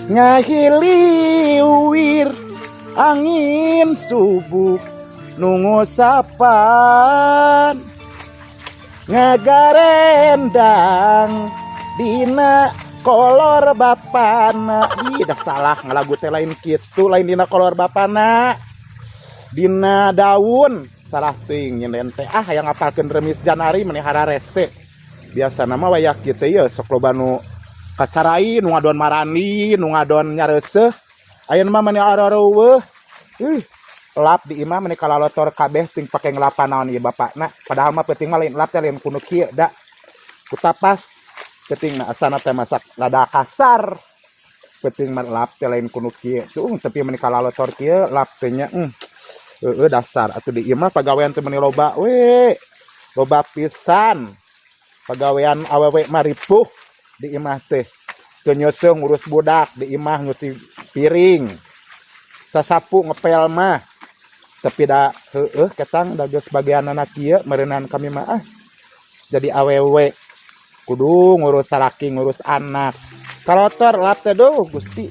Ngahiliwir angin subuh nu ngusapan, ngagarendang dina kolor bapana. Ih, dah salah ngalagu teh, lain kitu, lain dina kolor bapana, dina daun. Salah ting nyinden teh. Ah, hayang ngapalkeun remis Janari meni hararese. Biasa nama wayah kieu teh ye sok loba nu kacarai, nu ngadon marani, nu ngadon nyareuseuh. Ayeuna mah meni arareuweuh. Ih, lap di imah meni kalalotor kabeh, ting pake ngelapan naon ieu bapakna. Padahal mah peuting mah lain lap teh, lain kudu kieu da kutapas peuting na asana teh masak lada kasar. Peuting mah lap teh lain kudu kieu tuh, tapi meni kalalotor kieu lap teh nya. Heueuh, dasar atuh di imah pagawean teh meni loba we, loba pisan pagawean. Awewe mah ripuh di imah teh, teu nyeuseuh ngurus budak di imah, nyuci piring, sasapu, ngepel mah. Tapi da heueuh ketang da geus bagianana kieu meureunan. Kami mah, ah, jadi awewe kudu ngurus salaki, ngurus anak. Kalotor lap teh, duh Gusti.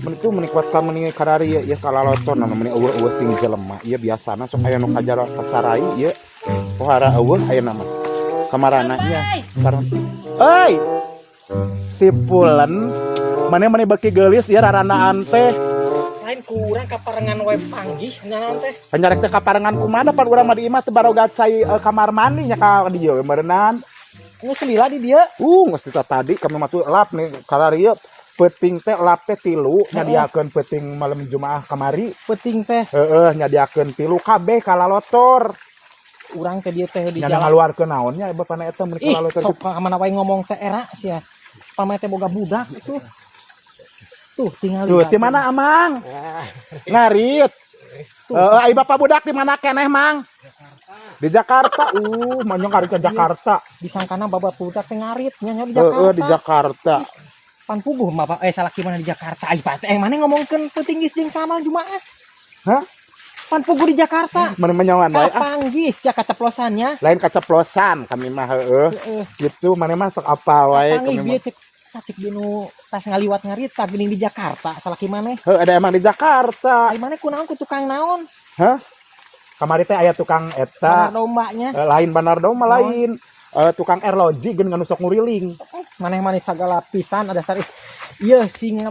Meni tuh meni kuat ka meni karari ya kalalotor na meni euweuh-euweuh ting jelema. Ieu biasana sok aya nu kajar kasarai ieu. Pohara euweuh ayeuna mah. Kamarana nya. Sareng. Euy. Si Pulen mana mana beki geulis ieu rarandaan teh. Lain kurang kaparengan wae panggih naon teh? Panyarek teh kaparengan kumaha, pan urang mah di imah teu baroga cai kamar mandi nya ka dieu meureunan. Geus lila di dieu. Geus ti tadi kami mah tuh lap nih kararieu. Peuting teh lap teh tilu nyadiakeun peuting malam Jumaah kamari. Peuting teh. Heeh, nyadiakeun tilu, kabeh kalalotor. Urang teh dieu teh di Nya jalan. Ngaluarkeun naonnya bapana eta mun Ih, kalalotor? Sok ka mana wae ngomong teh era sia. Pameh teh boga budak itu. Tuh tinggal. Tuh, di mana Amang? Ngarit. Heeh, ai bapak budak di mana keneh, Mang? Di Jakarta. Manyong ngarit ke Jakarta. Disangkana bapak budak teh ngarit nya nya di Heeh, Jakarta. Di Jakarta. Pan puguh bapak eh salaki mana di Jakarta. Ai pak eh mana ngomongkeun peuting geus jeung sama Jumaah. Hah? Pan puguh di Jakarta. Mana menyawan wae ah. Kapanggih sia kaceplosannya. Lain kaceplosan kami mah, heueuh. Heeh. Gitu mana mah sok apal wae Kapanggih kami bieu mah. Cek cek dinu tas ngaliwat ngarita geuning di Jakarta salaki maneh. Heuh, ada emang di Jakarta. Ai maneh kunaon ku tukang naon? Hah? Kamari teh aya tukang eta. Bandar dombanya. Eh, lain bandar domba. Naon? Lain. Eh, tukang airloji geun nu sok nguriling. Maneh maneh sagala pisan ada dasar. Ieu sing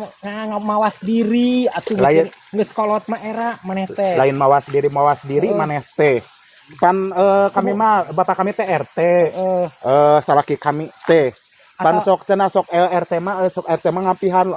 mawas diri atuh. Lain. Geus kolot mah era maneh teh. Lain mawas diri, mawas diri. Heeh. Maneh teh. Pan kami mah bapak kami teh RT. Heeh. Eh, salaki kami teh. Pan Atau sok cenah sok RT mah sok RT mah ngampihan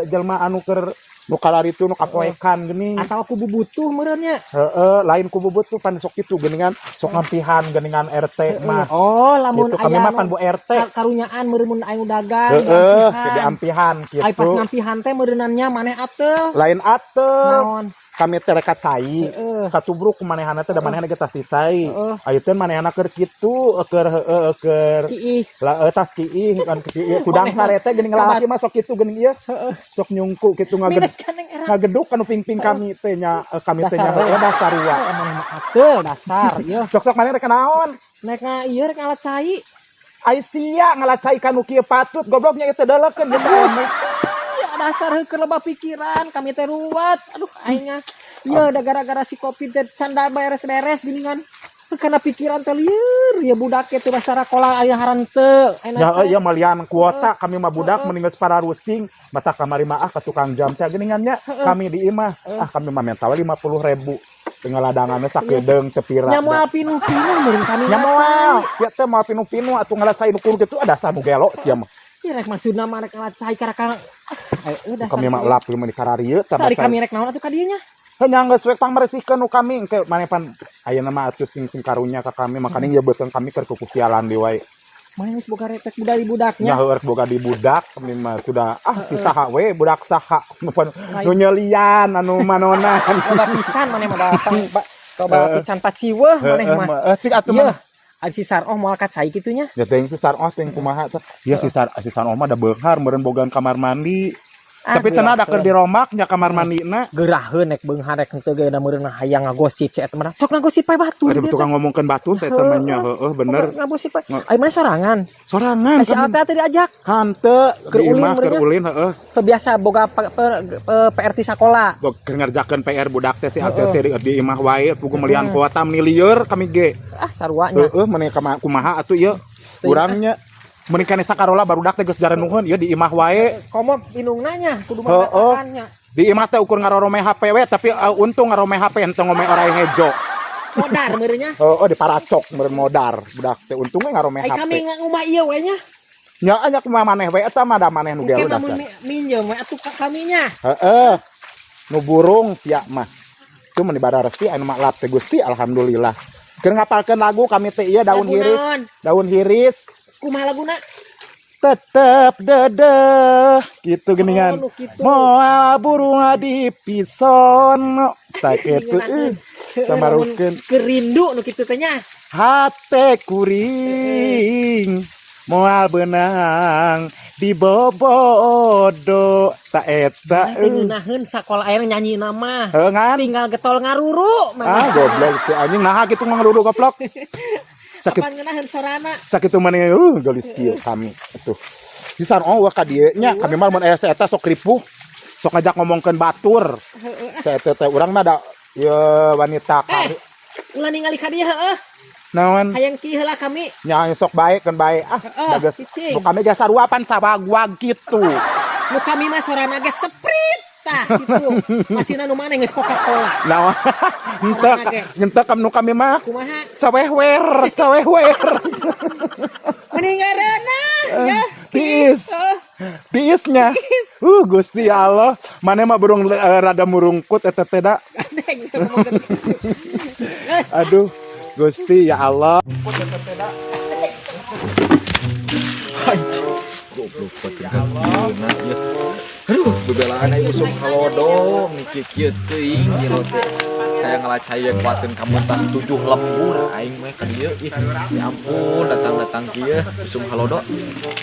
jelema anu keur nu kalaritu, nu kapoekan geuning. Atau aku bubutuh meureun nya. Heeh, lain ku bubutuh, pan sok kitu geuningan, sok ngampihan geuningan RT mah. Oh, lamun Gitu kami aya mah pan Bu RT. Karunyaan meureun mun aya nu dagang. Heeh, diampihan. Diampihan Ai pas gitu. Ngampihan teh meureunannya maneh atel. Lain atel. Naon? Kami teh rek cai. Heeh. Katubruk ku manehana teh, da manehana ge tas cai. Heeh. Ayeuna teh manehana keur kitu, keur heueuh keur Kiih. Lah tas kiih kan kiih kudang Manehna sare teh geuning lalaki mah sok kitu geuning ieu. Sok nyungku kitu Minus kan yang era. Ngageduk kanu pingping kami teh nya kami teh nya Dasar. Heueuh dasar wa. Oh, maneh mah atel dasar ieu. Sok-sok maneh rek naon? Nek nga ieu rek ngalat cai. Ai sia ngalat cai kanu kieu patut gobloknya ieu teh deulekeun jeung teh. Ya dasar heukeun loba pikiran kami teh ruwet. Aduh, aingnya. Ieu da gara-gara si Covid teh can beres-beres geuningan. Karena pikiran teh lieur ya, budak teh basa sakola aya haranteu. Enak Ya teh. Iya malian kuota kami mah budak mending geus pararusing mata kamari mah, ah, ka tukang jam teh geuningan nya kami di imah. Ah, kami mah menta we 50.000 tinggal ladanganna sakedeung teu pira. Nya moal pinuh-pinuh meureun kami Nya ngalat moal cai. Ya teh moal pinuh-pinuh atuh ngalat cai nu kudu kitu, ada nu gelo sia mah. Ya rek maksudna mah rek ngalat cai karena eh dasar. Kami mah lap mah di kararieu. Tadi kami rek naon atuh ka dieu nya? Heuh, geus we pangberesihkeun nu kami engke maneh pan ayeuna mah atuh sing sing karunya ka kami, makanya ya beuteung kami keur kukusialan deui wae. Maneh geus boga repek budak di budaknya. Nya heueuh boga di budak kami mah sudah, ah, si saha we budak saha nu pan nu nyelian anu manonan. Loba pisan maneh mah datang loba pisan paciweuh maneh mah. Eh, cik atuh Iya. mah. Ari si Sar oh moal ka cai kitu nya. Ya teh si Sar oh teh kumaha teh. Ya si Sar oh mah da beunghar meureun bogaan kamar mandi. Ah, Tapi cenah da keur dirombak nya kamar mandina. Geraheun nek beunghar rek henteu ge da meureun hayang ngagosip si eta mah. Sok ngagosip bae batur. Ada tukang ngomongkeun batur saya temannya, heeh, bener. Ngagosip bae. Ai mana sorangan? Sorangan. Ai si Alta teh diajak. Hante Keur di ulin imah keur meureun nya. Ulin, heeh. Teu biasa boga PRT sakola. Bok keur ngerjakeun PR budak teh si Alta teh di imah wae pugu melian kuota meni lieur kami ge. Ah, sarua nya. Heeh, meni kumaha atuh ieu urangnya. Meni kene sakarola barudak teh geus jarenuheun ieu di imah wae. Komo indungna nya kudu nya. Di imah teh ukur ngarorome HP we, tapi untung ngarome HP henteu ngome orai hejo. Modar meureun nya. Heeh, diparacok meureun modar budak teh, untung we ngarome Ai HP. kami ngumah ieu we nya. Nya anya kumaha maneh we eta mah da maneh nu Engke gelo mah mun dasar. Minjem we atuh ka kami nya. Heeh. Nu burung sia mah. Itu meni bararesti anu maklap teh Gusti, alhamdulillah. Keur ngapalkeun lagu kami teh ieu, daun Lagu hiris. naon? Daun hiris. Kumaha laguna? Tetep dedeh gitu geningan. Oh, nu kitu. Moal burung di pison. Tak kitu ih. Samarukeun. Kerindu nu kitu teh nya. Hate kuring moal benang di bobodo ta eta. Teh ngeunaheun sakola aya nyanyi nama. Heuh ngan. Tinggal getol ngaruru Ah, mana. Goblok si anjing, nah kitu mah ngaruru goblok. Sakit. Kapan ngeunaheun sorana? Sakitu maneh geulis kieu kami atuh. Sisan oh wah ka dieu nya kami mah mun aya eta sok ripuh. Sok ngajak ngomongkeun batur. Saya teh urang mah da ieu wanita Eh, kari. Ulah ningali ka dieu heueuh. Naon? Hayang kieu heula kami. Nya sok bae keun bae ah. Heeh, Bagus. cicing. Nu kami ge sarua pan sawag-wag kitu. Nu kami mah sorana ge Sprite tah kitu. Masihna nu maneh geus Coca-Cola. Naon? Henteu ge. Henteu kam nu kami mah. Kumaha? Sawehwer, sawehwer. Mending ngareunah ya. Tiis. Heeh. Tiisnya. Tiis. Gusti ya Allah. Maneh mah burung rada murungkut eta teh da. Gandeng ngomongkeun kitu. Geus. Aduh, Gusti ya Allah. Goblok batur ya. Aduh, bebelaan aing usum halodo mikir kieu teuing jero teh. Kayak ngalacaya kuatin kamu tas tujuh lembur aing mah ka dieu ih. Ya ampun, datang-datang kieu usum halodo.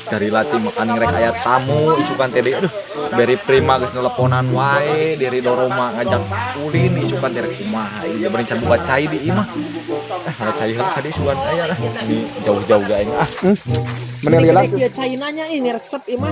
Dari latih makan rek aya tamu isukan teh deui. Aduh, beri prima geus nelponan wae dari Doroma ngajak ulin isukan teh rek kumaha ieu bari can buka cai di imah. Ah, ngala cai heula ka dieu sugan aya lah. Ini jauh-jauh ge aing ah. Meni lila. Kieu cainanya ini resep ieu mah.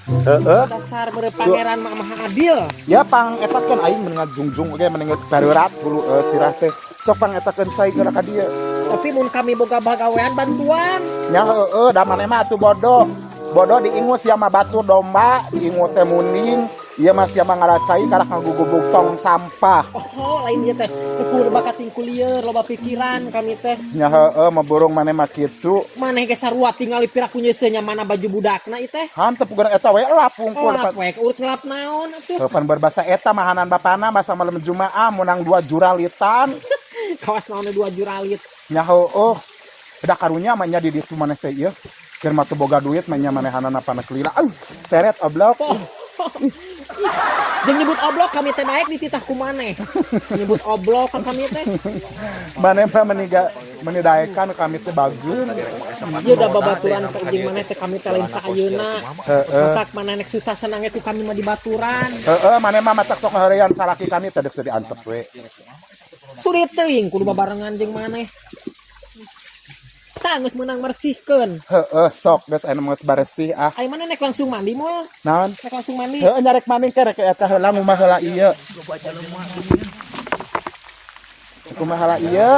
Heeh. Dasar mere pangeran mah maha adil. Ya pang etakeun aing mending jungjung oge mending geus barurat bulu sirah teh. Sok pang etakeun cai geura ka dieu. Tapi mun kami boga bagawean bantuan. Nya heeh, da maneh mah atuh bodoh. Bodoh diingus sia mah batur domba, diingu teh munding. Ieu mah sia mah ngaracai karak ngagugubug tong sampah. Oh, lain ieu teh. Ukur bakat tingku lieur, loba pikiran kami teh. Nya heeh, mah burung maneh mah kitu. Maneh ge sarua tingali piraku nyeuseuh nya mana baju budakna ieu teh. Hantep urang eta we lap pungkul. Lap we, urut ngelap naon atuh. Pan berbahasa eta mahanan bapana masa malam Jumaah menang 2 juralitan. Kawas naon 2 juralit. Nya heueuh. Da karunya mah nya di ditu maneh teh ieu. Keur mah teu boga duit mah nya manehanana pana kelila. Seret oblok. Oh. Jeung nyebut oblok kami teh daek dititah ku maneh. Nyebut oblok kan kami teh. Maneh mah meniga menidaekan kami teh bageun. Ieu da babaturan ka jeung maneh teh kami teh lain saeuna. Heeh. Matak maneh nek susah senangnya ku kami mah dibaturan. Heeh, maneh mah matak sok ngaheureyan salaki kami teh deuk teh diantep we. Sulit teuing kudu babarengan jeung maneh. Tah geus meunang mersihkeun. Heeh, sok geus aya geus beresih ah. Ai maneh nek langsung mandi moal? Naon? Nek langsung mandi. Heeh, nyarek maning ke rek eta heula ngumah heula ieu. Kumaha heula ieu?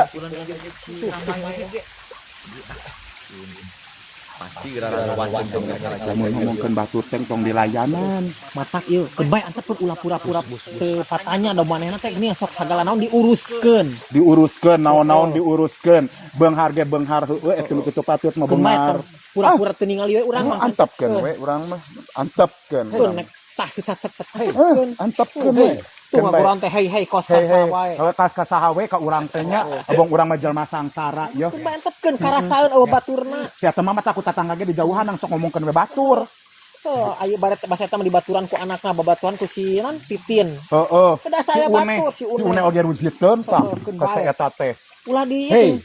Pasti gara-gara wancen. Lamun ngomongkeun batur teh tong dilayanan. Matak ieu kebay antep pun ulah pura-pura teu patanya da manehna teh geuning sok sagala naon diuruskeun. Diuruskeun naon-naon diuruskeun. Beunghar ge beunghar heueuh eta nu kitu patut mah Kebay beunghar. Pura-pura teu ningali we urang mah. Antepkeun we urang mah. Antepkeun. Keun nek tah set set set. Heeh, antepkeun we. Tuh ngaguran teh hei hei kos Hei ka hei, wae. heuh kas ka saha we ka urang teh nya, abong urang mah jelema sangsara yeuh. Keun bae antepkeun karasaeun eueuh baturna. Sia teh mah takut tatangga ge di jauhan nang sok ngomongkeun we batur. Oh, ayo baret basa eta mah dibaturan ku anakna, babatuan ku si non Titin. Heeh. Kedah saya Si Une, batur si si Une. Une oge rujiteun tah Heeh, keun ka bae. eta teh. Ulah di Hei.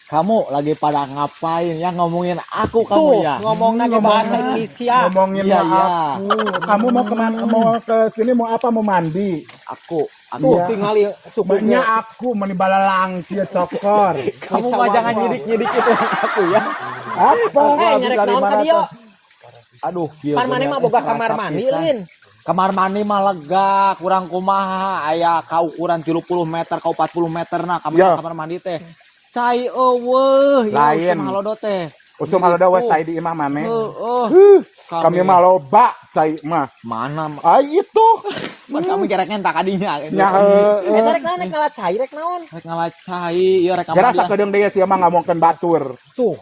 Kamu lagi pada ngapain ya, ngomongin aku kamu Tuh, ya? Ngomong lagi bahasa Indonesia. Ngomongin Iya. aku. Kamu mau kemana? Mau ke sini mau apa? Mau mandi? Aku. Tuh, Iya. tingali suku. Banyak aku meni balalang kieu cokor. Kamu mah jangan nyidik-nyidik itu aku ya. Apa? Eh, Habis nyarek dari naon mana ka dieu? tuh? Aduh, kieu Pan maneh mah boga kamar resep mandi, pisan. Lin. Kamar mandi mah lega, kurang kumaha, aya ka ukuran 30 meter ka 40 meter, nah kamar Ya. Kamar mandi teh. Cai euweuh, ieu Lain. usum halodo teh. Usum halodo we cai di imah maneh. Heeh. Huh, kami mah loba cai mah. Mana? Ai itu. Pan kami gerek ngentak kadinya. Nya heueuh. Eta rek naon, rek ngala cai rek naon? Rek ngala cai, ieu rek Gara kamar. sakedeung deui sia mah ngomongkeun batur. Tuh.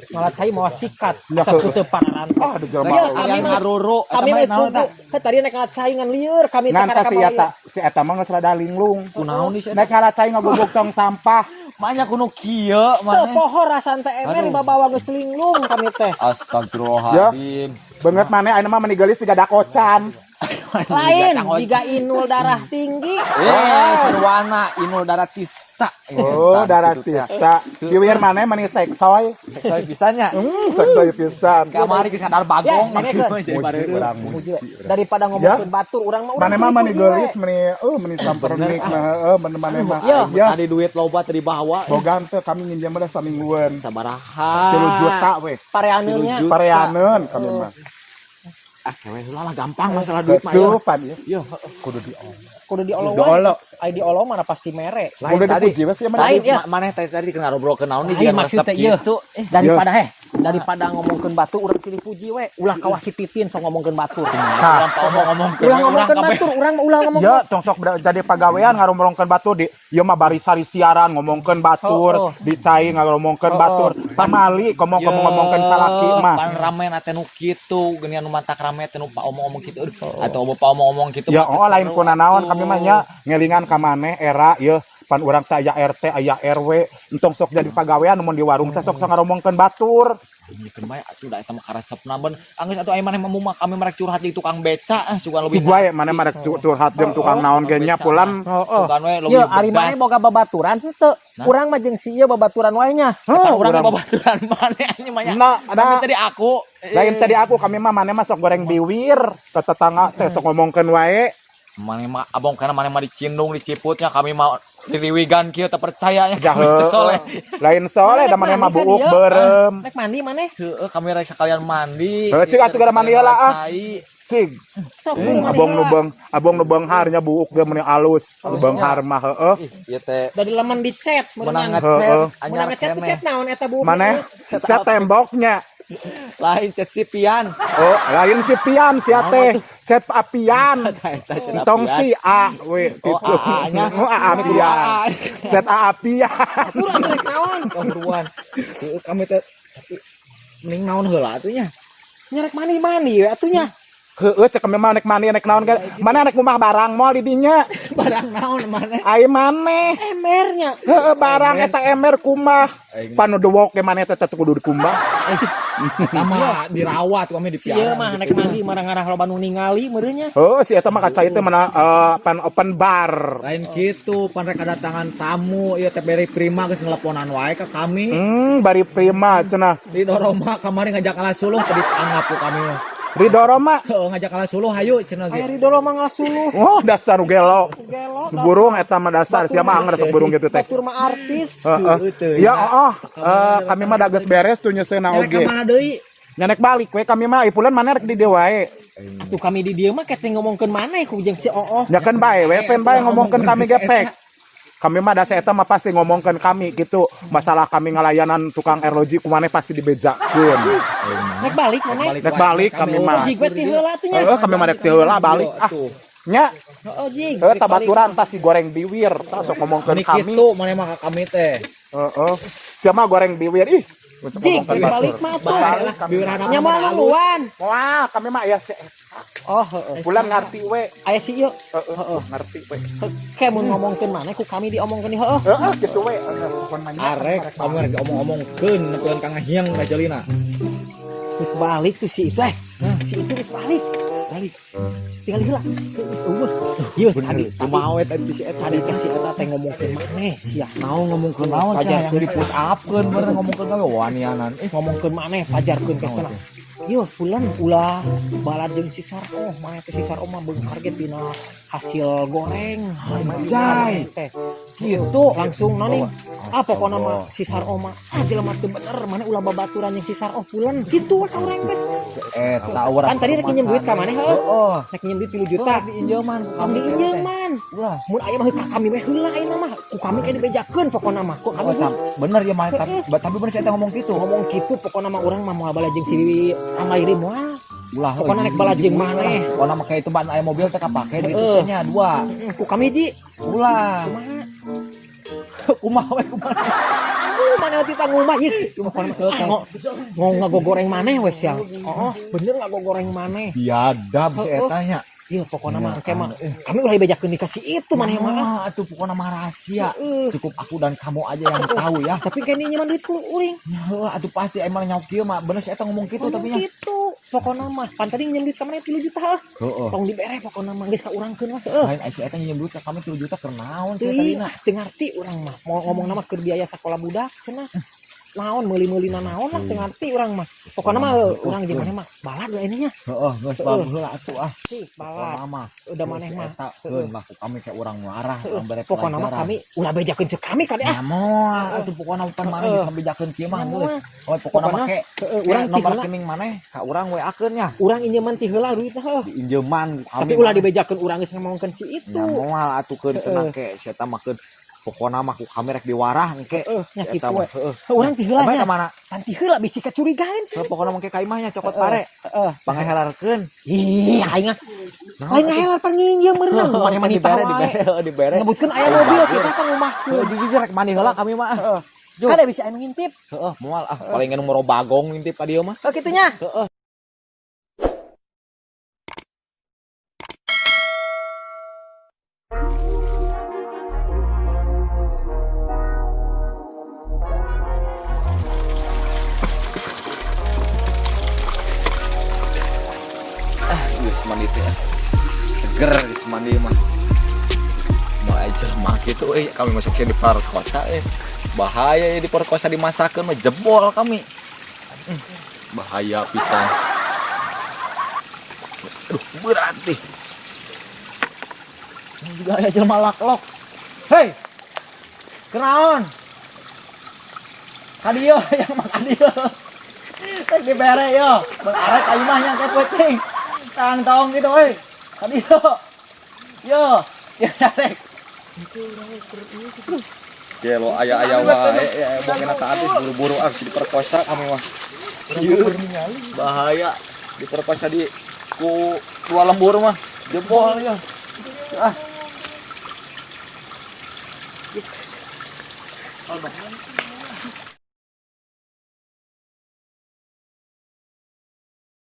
Ngala cai mau sikat. Ya, Asa heueuh. teu pararan. Ah, ada jelema. Ya, Rek kami kalian mah ngaruru. Eta kami mah mah naon eta? sepupu. Heh, tadi nek ngala cai ngan lieur kami teh Ngan teh karek si eta, si eta mah geus rada linglung. Kunaon nih si eta? Nek ngala cai ngaguguk tong sampah. Manya kuno kieu Teu maneh. poho rasan teh ember Aduh. babawa geus linglung kami teh. Astagfirullahaladzim. Banget maneh ayeuna mah meni geulis siga dakocan. Lain jiga Inul darah tinggi. Eh, sarwana Inul Daratista. Oh, Daratista. Kiwir maneh meni seksoy. Seksoy pisannya. Seksoy pisan. Kamari geus sadar Ya, bagong. dengekeun. Jadi Muji bareureuh. urang Muji muji. we. Daripada ngomongkeun batur urang mah urang Maneh mah silih meni puji we. geulis, meni meni sampernik mah heueuh meni maneh mah. Ya. Ya, Tadi duit loba teu dibawa. boga teu kami nginjem mah saminggueun. Sabaraha? 3 juta weh. Pareaneun nya. Tilu juta. Pareaneun kami mah. Ah, kewe heula lah, gampang masalah duit mah. Tuh pan ieu. Yo, Kudu diolo. Kudu diolo Diolo. wae. Ai diolo mana pasti mere. Lain Kudu tadi. dipuji we sih mah. Lain, ya. Maneh tadi tadi kena ngobrol ke naon nih Lain jangan maksudnya resep ieu. gitu. Daripada daripada ngomongkeun batur urang silih puji we. Ulah kawas si Titin sok ngomongkeun batur. Nah, Urang ngomong Ulah ngomongkeun batur, urang mah ulah ngomong. Ya, tong sok jadi pagawean ngaromongkeun batur di ieu mah barisari siaran ngomongkeun batur, Oh, oh. di cai ngaromongkeun Oh, batur. Pamali komo komo ngomongkeun salaki mah. Pan rame na nu kitu, geuningan nu mantak rame teh nu omong-omong kitu. Aduh, atau bapak omong-omong kitu. Ya mah oh lain seru kuna naon atuh. Kami mah nya ngelingan ka maneh era ieu pan urang teh aya RT aya RW, entong sok jadi pagawean mun di warung teh sok sok ngaromongkeun batur. Dengekeun bae atuh, da eta mah karesepna ben. Anggeus atuh aya maneh mah mah kami merek curhat di tukang beca, ah sugan lebih. Si gue maneh mah rek curhat jeung tukang naon ge nya pulan. Heeh. Sugan we leuwih Ye, ari maneh boga babaturan henteu? Urang mah jeung si ieu babaturan wae nya. Heuh, Pan urang urang. babaturan maneh anjing mah nya. Nah, Kami ada tadi aku. Lain tadi aku, kami mah maneh mah sok goreng biwir ke tetangga teh sok ngomongkeun wae. Maneh mah abong karena maneh mah dicindung diciputnya, kami mah diriwigan kieu teu percaya nya Jah kami teh soleh. Lain soleh da maneh mah Mandi ka buuk dieu. beureum. Rek mandi maneh? Heeh, kami rek sekalian mandi. Heuh, cik atuh gara mandi heula ah. Cai. Cig. Sok buru mandi Abong nu heula. beung, abong nu beunghar nya buuk ge meuni alus. Nu beunghar mah heueuh. Ih, ieu teh Dari laman dicet menang meunang. ngecet, Heeh. anyar Menang ngecet keneh. cet naon eta buuk? Maneh cat temboknya. Lain cet sipian. Oh, lain si pian sia teh. Cet apian. Eta eta cet Tong apian. si A we Oh, gitu. AA-nya. Oh, A apian. Cet A apian. Buru atuh rek naon? Oh, buruan. Heeh, kami teh tapi mending naon heula atuh nya. Nya rek mandi-mandi we atuh nya. Heueuh, cek kami mah nek mandi nek naon ge. Mana nek ngumah barang moal di dinya. Barang naon maneh? Ai maneh. Embernya. Heeh, barang eta ember kumah. Panu dewok ge maneh teh teh kudu dikumbah. Eta mah dirawat kami Si ieu dipiara. mah nek mandi mah ngarah loba nu ningali meureun nya. Oh, si eta mah kaca itu mana pan open bar. Lain gitu, pan rek kedatangan tamu, ieu teh beri prima geus nelponan wae ke kami. Bari prima cenah. Di Doroma kamari ngajak kalah suluh tadi anggap ku kami mah. Ridho Roma. Heeh, ngajak kalah suluh hayu cenah Aya ge. Ridho mah ngasuluh. Oh, dasar gelo. Gelo. Burung eta mah dasar sia mah anger sok burung gitu teh. Batur mah artis. Heeh. Ya, oh, kami mah da geus beres tuh nyeuseuna Nyerek oge. ka mana deui? Nyanek balik we kami mah, ipulan maneh rek di dieu wae. Atuh kami di dieu mah kece ngomongkeun maneh ku jeung si Ooh. Nya kan bae we pen bae ngomongkeun kami gepek. Kami mah da eta mah pasti ngomongkeun kami gitu. Masalah kami ngalayanan tukang erloji ku maneh pasti dibejakeun. Nek balik maneh. Nek balik kami mah. Jig we ti heula atuh nya. Heeh, kami mah rek ti heula balik ah. Nya, Heeh, jig. heuh tabaturan pasti goreng biwir, tah sok ngomongkeun Meni kami. kitu maneh mah ka kami teh. Heeh. Siapa goreng biwir ih. Jig, Ngomongkeun rek balik batur. mah atuh. Balik kami Biwir mah. handap Nya moal luluan. Wah, kami mah aya si Oh, heeh. Bulan ngarti we. Aya si ieu. Heeh, ngerti we. Ke mun ngomongkeun maneh ku kami diomongkeun heeh. Heeh, gitu we. Heeh, pokon mah nya. Arek kami rek omong-omongkeun nepikeun ka ngahiang ka jalina. Geus balik tuh si itu eh. Si itu geus balik. Balik. Tinggal heula. Geus eueuh. Ieu tadi Kumaha we tadi si eta? Tadi teh si eta teh ngomongkeun maneh sia. Naon ngomongkeun naon cenah yang Pajarkeun. Di push upkeun bener ngomongkeun gawe wanianan. Eh, Ngomongkeun maneh, pajarkeun teh cenah. Yo bulan ulah balad jeung si Sarko, maneh teh si Sarko mah beunghar ge tina hasil goreng. Anjay. Teh. Gitu. Langsung noning. Ah, pokokna mah si Sarko mah ah jelema teu bener, maneh ulah babaturan jeung si Sarko bulan. Kitu we ka urang teh. Eta urang. Kan tadi rek nginjem duit ka maneh heuh. Heeh. Rek nginjem duit 3 juta. Diinjeman ku Tong kami. diinjeman. Ulah. Mun aya mah ka kami we heula ayeuna mah. Ku kami ke dibejakeun pokona mah. Ku kami Oh, bener ya mah, tapi bener si eta ngomong gitu. Ngomong gitu pokona mah urang mah moal bala jeung si Ramai deui moal. Ulah. Pokona rek bala jeung maneh. Pokona make itu ban aya mobil teh kapake duit Heeh. teh nya dua. Heeh, ku kami ji. Ulah. Kumaha? Kumaha we kumaha? Aduh, maneh teh ngumah ieu. Pokona mah ah, ngagogoreng maneh we sia. Oh, bener ngagogoreng maneh. Biadab si Heeh. eta nya. Ieu pokona mah Ya, engke mah eh. kami ulah dibejakeun dikasih itu maneh mah. Ah, atuh pokona mah rahasia. Heeh. Cukup aku dan kamu aja yang tahu ya. Tapi kayaknya nyeman duit ku uring. Heuh, atuh pasti emang nyauk kieu mah bener si eta ngomong gitu Ngomong tapi nya. gitu. Pokona mah pan tadi nginjem duit ka maneh 3 juta heuh. Heeh. Tong dibere pokona mah geus ka urangkeun lah heuh. Lain ai si eta nginjem duit ka kami 3 juta keur naon si eta Teuing, dina. ah, teu ngarti urang mah. Mau ngomong nama keur biaya sakola budak cenah. Naon meuli-meuli naon lah teu ngarti urang mah. Pokona mah heuh, urang jeung maneh mah balad we ininya. Heeh, geus Heeh. baheula atuh ah. Sih, balad. Pokona mah. Udah maneh Si mah. eta keun mah ku kami kayak urang warah, urang bere Pokona mah pelajaran. kami ulah bejakeun ceuk kami kade ah. Ya moal atuh pokona pan maneh Heeh. geus ngabejakeun kieu mah Ya, geus. moal. Oh, pokona Pokona, mah ke heeh, urang ti nomor heula. rekening maneh ka urang WA-keun nya. Urang injeman ti heula duit heuh. Diinjeman ku kami. Tapi ulah dibejakeun urang geus ngomongkeun si itu. Ya moal atuh keun Heeh. tenang ke si eta mah keun pokona mah ku kami rek diwarah engke. Heeh, nya Si eta kitu mah we. heeh. Heuh, urang ti heula Abah nya. ka mana? Pan ti heula bisi kacurigaan sih. Heuh, pokona mah ke ka imah nya cokot pare. Heeh. Pangahelarkeun. Ih, aing ah. Naon Lain atuh? ngahelar pan nginjem meureun. Maneh mah nitah Dibere wae. dibere heuh, dibere. Ngebutkeun aya mobil kita pangumahkeun. Heuh, jujur rek mandi heula kami mah. ah. Jug. Kada bisa anu ngintip. Heeh, moal ah paling nu moro bagong ngintip ka dieu mah. Oh kitunya. Heeh. Ah, geus mandi teh. Ah. Seger geus mandi mah. Mulai jelema kitu euy, kami masuknya di perkosa eh. Bahaya ya di perkosa dimasakeun mah jebol kami. Bahaya pisan. Aduh, berat nih. Ini juga aya jelema laklok. Hei. Kenaon? Ka dieu yang mah ka dieu. Rek dibere yo. Arek ka imah nya ke peuting. Tang tong gitu euy. Ka dieu. Yo, ya rek. Gelo aya-aya wae ya bongena ka habis buru-buru ah diperkosa kami mah. Sieur. Bahaya diperkosa di ku dua lembur mah jebol ya. Ah.